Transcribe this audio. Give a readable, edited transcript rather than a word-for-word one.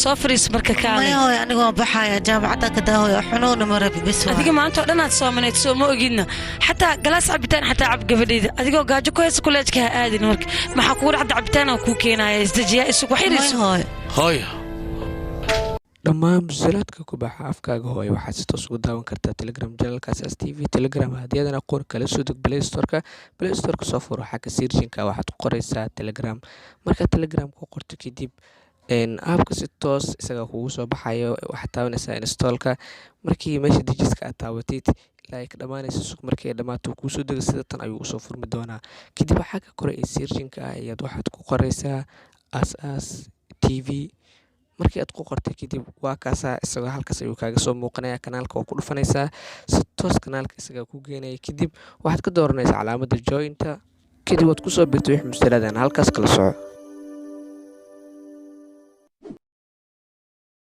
Soo fariis marka, kaalay. Maya hooy, aniga waan baxaya, jaamacadda ka daahoy, xunuuna ma rabi, bis waay. Adiga maanta oo dhan aad soomanayd, soo ma ogidna? Xataa galaas cabitaan xataa cab, gabadhayda. Adigoo gaajo ku haysa kuleejka ha aadin. Marka maxaa kugu dhacda? Cabitaan aan kuu keenaya, isdejiyaa, isug wax yar. Maya isug. Hooy. Hooyo. Dhammaan musalsalaadka ku baxa afkaaga hooyo waxaad si toos ugu daawan kartaa Telegram channelkaas TV Telegram. Haddii aadan aqoon, kala soo deg Play Storeka. Play Storeka soo furo, xagga searchinka waxaad ku qoraysaa Telegram. Markaad Telegram ku qorto kadib, appka si toos isaga kugu soo baxayo. Waxaad taabanaysaa installka. Markii meesha dejiska aad taabatid ilaa ay ka dhammaanayso sug. Markii ay dhammaato, kuusoo dega, sida tan ayuu usoo furmi doonaa. Kadib xagga kore ee searchinka ah ayaad waxaad ku qoraysaa Aas TV. Markii aad ku qortay kadib, waa kaasaa, isagoo halkaas ayuu kaaga soo muuqanaya. Kanaalka waa ku dhufanaysaa, si toos kanaalka isagaa ku geenaya. Kadib waxaad ka dooranaysaa calaamada jointa. Kadib waad kusoo birtay wix musaladan halkaas kala soco.